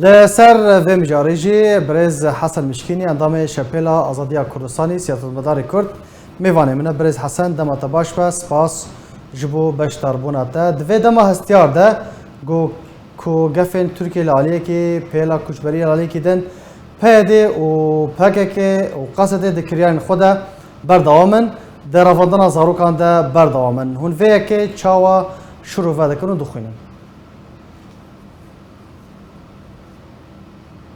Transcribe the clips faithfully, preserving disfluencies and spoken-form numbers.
Li ser vê mijarê jî birêz Hesen Mişkînî, endamê Şepêla Azadiya Kurdistanî, siyasetmedarê Kurd, mêvanê min e. Birêz Hesen, dema te baş be, spas ji bo beşdarbûna te. Di vê dema hestiyar de, ku, ku gefên Tirkiyê li aliyekî, pêla koçberiyê li aliyekî din, P Y D û P K K û Q S D di kiryarên xwe de berdewam in, di revandina zarokan de berdewam in. Hûn vê yekê çawa şirove dikin û dixwînin?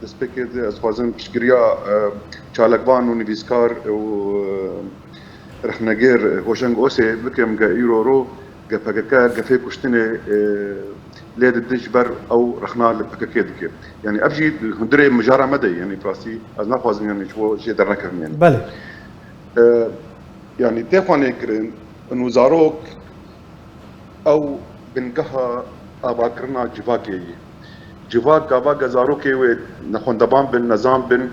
Destpêkê de ez dixwazim piştgiriya, e, çalakvan û nivîskar û, e, rexnegêr, e, Hoşeng Osê bikim, ge îro ro, ge P K K gefê kuştinê, e, lê didin, ji ber ew rexna li P K K dike. Yani ev jî hundirê mijara me de ye, yani bi rastî ez naxwazim yani ji bo jê dernekevim yani. Belê. E, yani tê xwe nêkirin, û zarok ew bingeha avakirina civakê ye. Civak gava ge zarokê wê nexwendevan bin, nezan bin,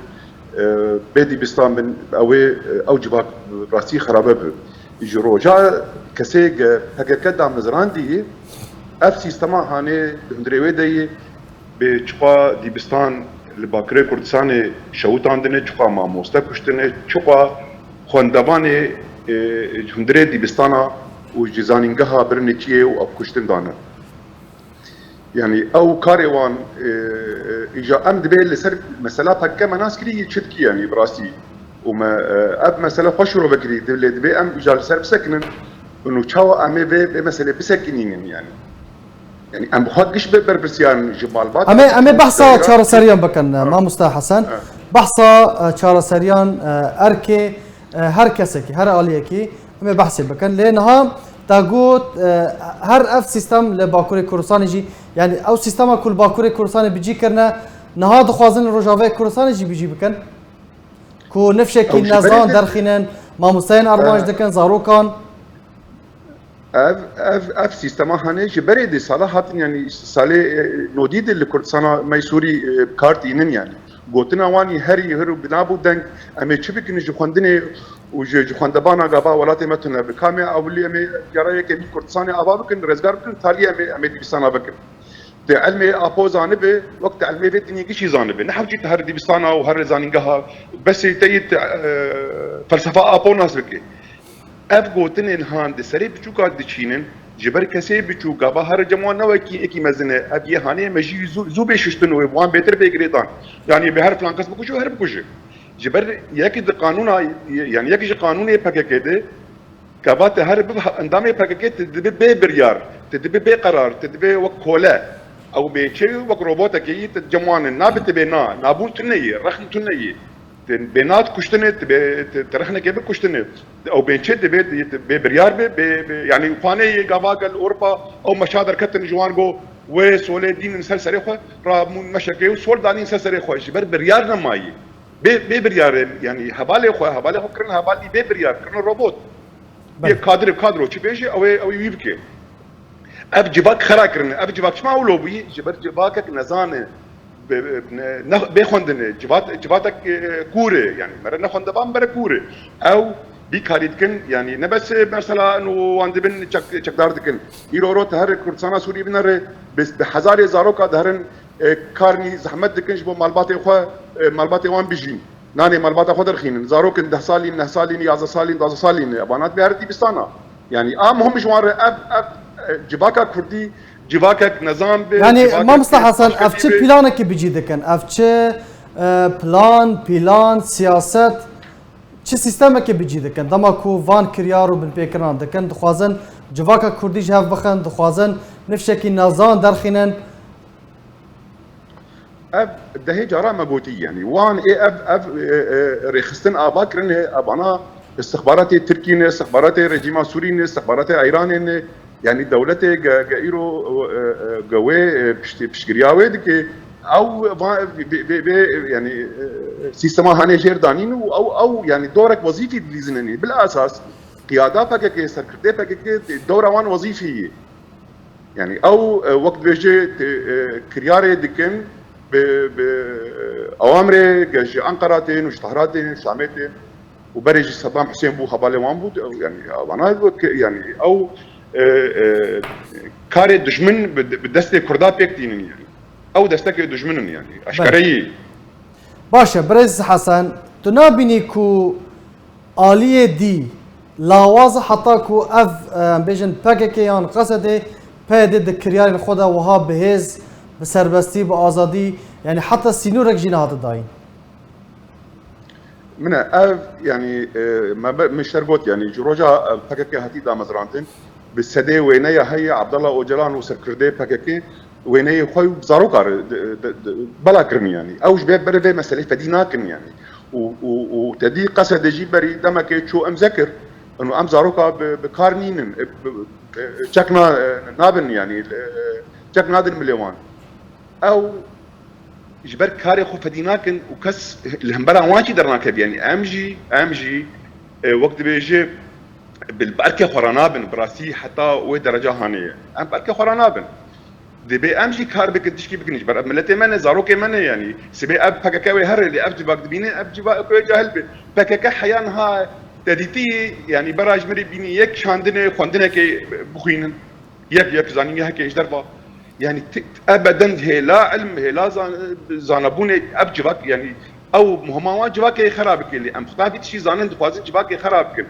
e, bê dîbistan bin, ew ê, ew civak rastî xerabe bi. Ji roja kesê ge P K K damizrandî, ev sîstema hanê di hundirê wê de ye. Bê çiqa dîbistan li Bakurê Kurdistanê şewitandine, çiqa mamoste kuştine, çiqa xwendevanê, e, hundirê dîbistana û ji zanîngeha birinê çiyê û ev kuştin dane. Yani ew karê wan, e, e, îja em dibê li ser mesela P K K me nas kirî çi dikî yani bi rastî. Û me, e, ev mesele xwe şirove kirî, di-, lê dibê em îja li ser bisekinin û çawa em ê vê, vê meselê bisekinînin yani. Yani em bi xwe giş be berpirsiyar in ji malbat. Em ê, em ê behsa çareseriyan bikin, mamoste Hesen. Behsa, e, çareseriyan, e, erkê, e, her kesekî, her aliyekî em ê behsê bikin. Lê niha te got, e, her ev sîstem li Bakurê Kurdistanê jî, yani ew sîstema ku li Bakurê Kurdistanê bi cî kirine, niha dixwazin li Rojavayê Kurdistanê jî bi cî bikin. Ku nifşekî nezan derxînin, mamosteyên armanc dikin, zarokan. Ev, ev, ev sîstema hanê ji berê di sala hatin, yani salê, e, nodî de li Kurdistana me Sûrî, e, bi kar tînin yani. Gotina wan î herî hir û bina bû deng, em ê çi bikin ji xwendinê û ji, ji xwendebana gava welatê me tune bi. Kamê ewilî em ê diyara yekemî Kurdistanê ava bikin, rêzgar bikin, talî em ê, em ê dibistana bikin. Te ilmê Apo zanibe, wek te ilmê vê dinê gişî zanibe. Ne hewcî te her dibistana û her zanîngeha, besê te yê te, e, felsefa Apo nas bike. Ev gotinên han di serê biçûka diçînin, ji ber kesê biçûk gava her cem wan ne wekî êkî mezin e. Ev yê hanê me jî zû, zû bê şiştin û wan bêtir bê girêdan. Yanî bê her filan kes bikuje û her bikuje. Ji ber yekî di qanûna, yani yekî ji qanûnê P K K de, gava te her bibe endamê P K K, te dibe bê biryar, te dibe bê qerar, te dibe wek kole. Ew bê çi, wek robotekê yî, te cem wan e, nabe te bê na, nabûn tune ye, rexn tune ye. Te bê na kuştinê, te bê, te, te rexnekê bi kuştinê. Ew bê çi, te bê, te bê biryar be, bê, bê, yani xwanê yê gava gel Ewropa, ew meşa derketin ji wan go, wê solê dînin ser serê xwe, rabûn meşekê û sol danîn ser serê xwe. Ji ber biryar nemayî. Bê, bê biryarê, yani hevalê xwe, hevalê xwe kirin hevalî bê biryar, kirin robot. Belê. Yê kadir, kadro çi bêje, ew ê, ew ê wî bike. Ev civak xera kirine. Ev civak çima wilo bûyî? Ji ber civakek nezane, bê, bê, ne, ne, bê xwendine. Civat, civatek, e, kûr e. Yani mere ne xwendevan, mere kûr e. Ew bîkarî dikin, yani ne bes, e, mesela no wan dibin çek, çekdar dikin. Îro ro te her Kurdistana Sûrî binere, bi, bi hezarê zaroka diherin, e, karnî zehmet dikin ji bo malbatê xwe, e, malbatê wan bijîn. Nanê malbata xwe derxînin. Zarok in deh salî, neh salî, yazdeh salî, duwazdeh salî ne. Evana dibê her dîbistana. Yani a muhim ji wan re ev, ev, e, civaka kurdî, civakek nezan be, yani, civakek mamosta Hesen, ev çi planekî bi cî dikin? Ev çi, e, plan, pîlan, siyaset, çi sîstemekî bi cî dikin? Dema ku van kiryar û binpêkirinan dikin, dixwazin civaka kurdî ji hev bixin, dixwazin nifşekî nezan derxînin. Ev dehê cara me gotî, yani wan ê ev, ev, e, e, rêxistin ava kirine, evana istixbaratê Tirkî ne, istixbaratê rejîma Sûrî ne, istixbaratê Îranê ne, yani dewletê ge, ge îro, e, e, ge wê, e, piştî, piştgiriya wê dike, ew va, vê, vê, vê, yani, e, sîstema hanê jêr danîn û ew, ew, yani dorek wezîfî dilîzinê ne. Bil esas, qiyada P K K, serkirdê P K K dewra wan wezîfî ye. Yani ew, e, wek dibêje, te, e, kiryarê dikin bi, bi, e, awamrê ge ji Ankara tên û ji Tehran tên, Şamê tên û berê jî Saddam Husên bû, hevalê wan bû, ew, yani, vana wek, yani, ew, e, e, karê dijmin bi, bi destê Kurda pêk tînin, yani. Ew destekê dijmin in, yanî eşkereyî. Baş e, birêz Hesen, tu nabînî ku aliyê dî lawaz e heta ku ev, e, em bêjin P K K yan Qesedê, P Y D di kiryarên xwe de wiha bi hêz, bi serbestî, bi azadî, yanî heta sînorek jî nehate dayîn? Min e ev, yanî, e, me be-, min ji te re got, yanî ji roja, e, P K K hatî damezrandin, bi sedê wêneya heye Abdullah Ocalan û serkirdê P K K wêneyê xwe û zaroka re di, di, di, bela kirin, yanî. Ew ji ber, berê vê meselê fedî nakin, yanî. Û, û, û te dî Qesedê jî berî demekê çû imze kir, û em zaroka bi, bi kar nînin, e, bi, e, çek na, e, nabin, yanî, e, çek nadin milê wan. Ew ji ber karê xwe fedî nakin û kes li hembera wan jî dernakeve. Yanî em jî, em jî, e, wek dibêje, bi, bi erkê xwe re nabin, bi rastî heta wê dereca hanê ye. Em bi erkê xwe re nabin. Dibê em jî kar bikin, tişkî bikin. Ji ber ev miletê me ne, zarokê me ne, yanî. Sibê ev P K K wê here, lê ev civak dibîne, ev civak wê cahil be. P K K heya niha te dîtî, yanî bera ji min re bînî yek şandinê, xwendinekê bixwînin. Yek, yek zanîngeha heke ji derva. Yanî ti-, ebeden hêla ilm, hêla zan-, zanebûnê ev civak, yanî ew muhima wan civakê xera bike lê em xwe vî tiştî zanin dixwazin civakê xera bikin.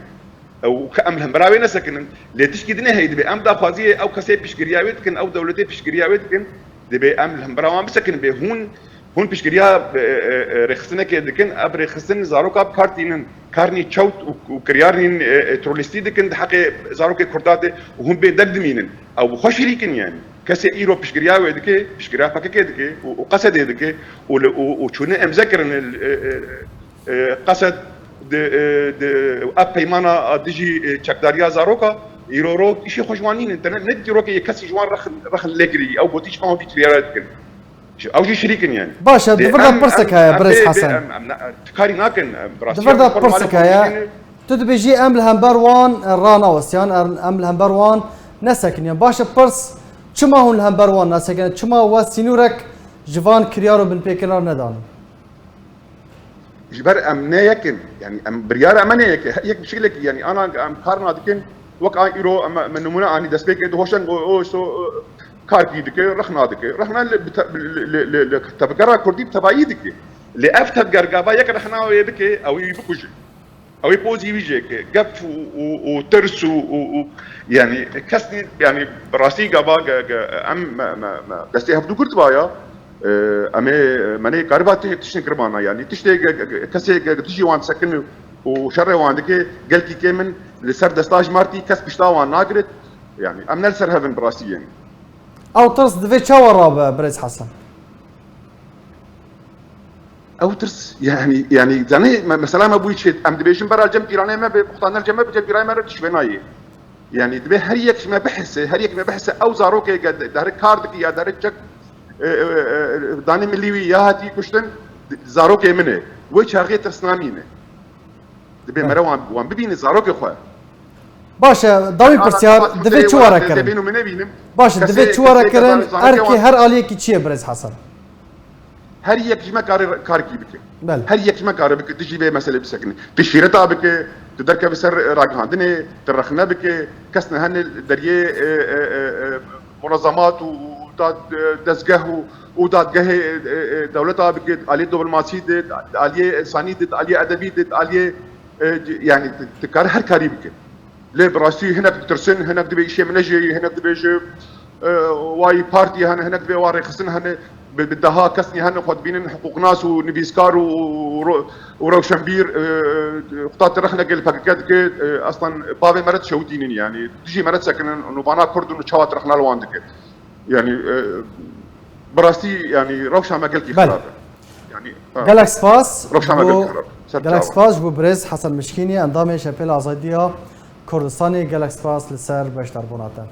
Ew ke em li hembera wê nesekinin. Lê tişkî dinê heye dibê em daxwaziyê ew kesê piştgiriya wê dikin, ew dewletê piştgiriya wê dikin, dibê em li hembera wan bisekinin bê hûn Hûn piştgiriya, e, e, e, rêxistinekê dikin, ev rêxistin zaroka bi kar tînin, karnî çewt û, û kiryarnîn, e, e, terorîstî dikin di heqê zarokê Kurda de û hûn bê deng dimînin. Ew bi xwe şirîk in yanî. Kesê îro piştgiriya wê dike, piştgiriya P K K dike û, û Qesedê dike û li, û, û çûne imze kirin, e, e, e, Qesed di, e, di, ev peymana a dijî, e, çekdariya zaroka, îro rok îşê xwe ji wan nînin. Te ne, ne dîrokê yê kesî ji wan rexin, rexin lê kirî. Ew gotî ji xwe hûn vî kiryara dikin. Ji, ew jî şirîk in yanî. Baş e, di vir de pirsek heye, birêz Hesen. Em, em, em, em, karî nakin, em, bi rastî. Di vir de pirsek heye. Tu dibêjî em li hember wan, e, ranawestiyan, em, em li hember wan nesekiniyan. Baş e, pirs, çima hûn li hember wan nesekinin? Çima we sînorek ji van kiryar û binpêkiran nedan? Ji ber em ne yek in. Yanî em biryara me ne yek e. Her yek bi şekilekî, yanî ana em kar nadikin. Wek an îro em, me nimûne anî destpêkê dihoşen, o, o, so, o, karkî dike, rexna dike. Rexna li, bi te-, li, li, li, li tevgera kurdî bi tevayî dike. Lê ev tevger gava yek rexna wê bike, ew ê bikuje. Ew ê pozî wî jê ke. Gef û, û, û tirs û, û, û, yanî kes nî, yanî bi rastî gava ge, ge, em, me, me, me destê hevdû girtibaya, e, em ê, me nê kariba tê tiştên kiribana. Yanî tiştê ge, ge, ge, kesê ge, ge dijî wan disekin û şerê wan dike, gelkî kêm in, li ser desta ji martî kes pişta wan nagirit. Yanî em ne li ser hev in bi rastî, yanî. Ew tirs divê çawa rabe, birêz Hesen? Ew tirs, yanî, yanî, zanî, me, mesela me bûyî çêt, em dibêjin bera cem cîranê me be, muxtanel cem me be, cem cîranê me re tişt vê nayê. Yanî, dibê her yek ji me bihise, her yek ji me bihise, ew zarokê ge di-, derik kar dike ya derik çek, e, e, e, danê milî wî ya hatî kuştin, di-, zarokê min e. Wê çaxê tirs namîne. Dibê mere wan, wan bibîne zarokê xwe. Baş e, dawî pirsyar, divê çi were kirin? Baş e, divê çi were kirin? Erkê her aliyekî çi ye, birêz Hesen? Her yek ji me kare karkî bike. Belê. Her yek ji me kare bike, tu jî vê meselê bisekine. Tu şîreta bike, tu derkeve ser ragihandinê, tu rexne bike, kes nehene deriyê, e, e, e, e, munezemat û, û dad, e, dezgeh û, û dadgehê, e, e, dewleta bike, aliyê diplomasî de, aliyê însanî de, aliyê edebî de, aliyê, e, c-, yanî tu, tu kare her karî bike. Lê bi rastî hinek ditirsin, hinek dibê îşê min nejê, hinek dibêje, e, wayî partî hene, hinek dibê wa rêxistin hene, bi, bi deha kesnî hene xwe dibînin hiqûqnas û nivîskar û, û, û rewşenbîr, e, e, xwe ta tirixneke li P K K dike, e, eslan bavê me re dişewitînin, yanî dijî me re disekinin û vana Kurd in û çawa tirixna li wan dike. Yanî, e, bi rastî, yanî rewşa me gelkî xirab e. Yanî, ha. Gelek spas. Rewşa me gelkî xirab e. Ser çavan. Gelek spas ji bo birêz Hesen Mişkînî, endamê Şepêla Azadiya Kurdistanê. Gelek spas li ser beşdarbûna te.